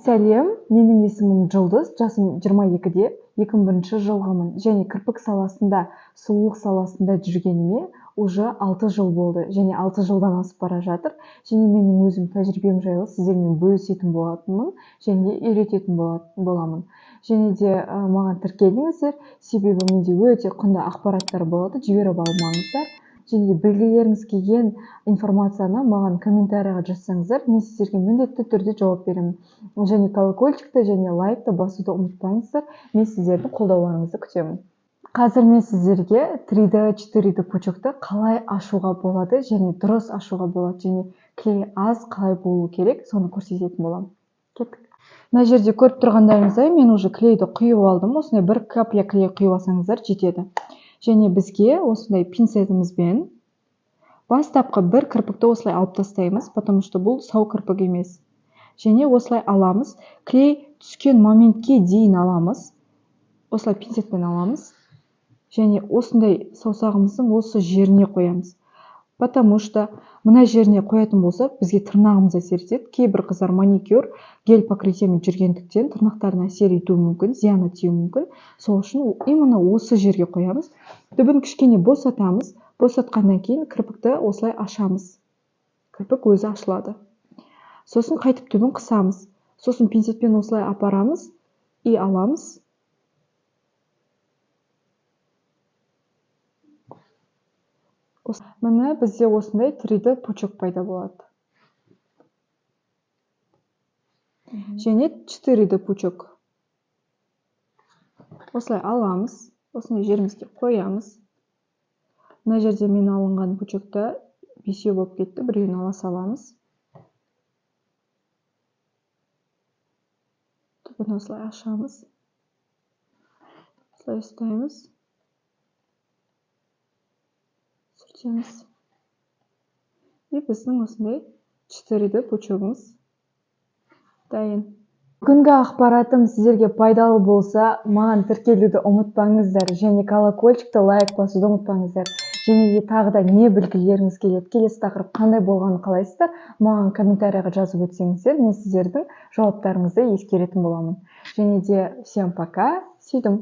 Сәлем, менің есімім Жұлдыз, жасым 22-де, 2001 жылғымын және кірпік саласында, сұлулық саласында жүргеніме уже 6 жыл болды және 6 жылдан асып бара жатыр. Және менің өзім тәжірибем жайлы сіздермен бөлісетін болатынмын және үйрететін боламын. Және де маған тіркеліңіздер, себебі менде өте құнды ақпараттар болады, жіберіп алмаңыздар. Және де білгілеріңіз келген информацияны маған комментарийға жазсаңыздар, мен сіздерге міндетті түрде жауап беремін. Және колокольчикті және лайкты басуды ұмытпаңыздар, мен сіздердің қолдауларыңызды күтемін. Қазір мен сіздерге 3D, 4D пучокты қалай ашуға болады және дұрыс ашуға болады және клей аз қалай болу керек, соны көрсететін боламын. Кеттік. Мына жерде көріп тұрғандарыңыздай, мен уже клейді құйып алдым. Осындай бір капля клей құйып алсаңыздар жетеді. Және бізге осындай пинцетімізбен бастапқы бір кірпікті осылай алып тастаймыз, потому что бұл сау кірпік емес. Және осылай аламыз, клей түскен моментке дейін аламыз, осылай пинцетпен аламыз. Және осындай саусағымыздың осы жеріне қоямыз. Потому что мына жеріне қоятын болсақ, бізге тырнағымыз әсер етеді. Кейбір қыздар маникюр, гель покрытиемен жүргендіктен тырнақтарына әсер етуі мүмкін, зияны тиюі мүмкін. Сол үшін именно осы жерге қоямыз. Түбін кішкене босатамыз. Босатқаннан кейін кірпікті осылай ашамыз. Кірпік өзі ашылады. Сосын қайтып түбін қысамыз. Сосын пинцетпен осылай апарамыз и аламыз. Міне бізде осындай 3D пучок пайда болады. Және 4D пучок. Осылай аламыз, осындай жерімізге қоямыз. Мына жерде мен алынған пучокта бесеу болып кетті, біреуін ала саламыз. Түбін осылай ашамыз. Осылай ұстаймыз. Сүртеміз. И біздің осындай 4D пучогымыз дайын. Бүгінгі ақпаратым сіздерге пайдалы болса, маған тіркелуді ұмытпаңыздар және колокольчикті лайк басуды ұмытпаңыздар. Және де тағы да не білгілеріңіз келеді, келесі тақырып қандай болғанын қалайсыздар, маған комментарийға жазып өтсеңіздер, мен сіздердің жауаптарыңызды ескеретін боламын. Және де всем пока, сүйдім.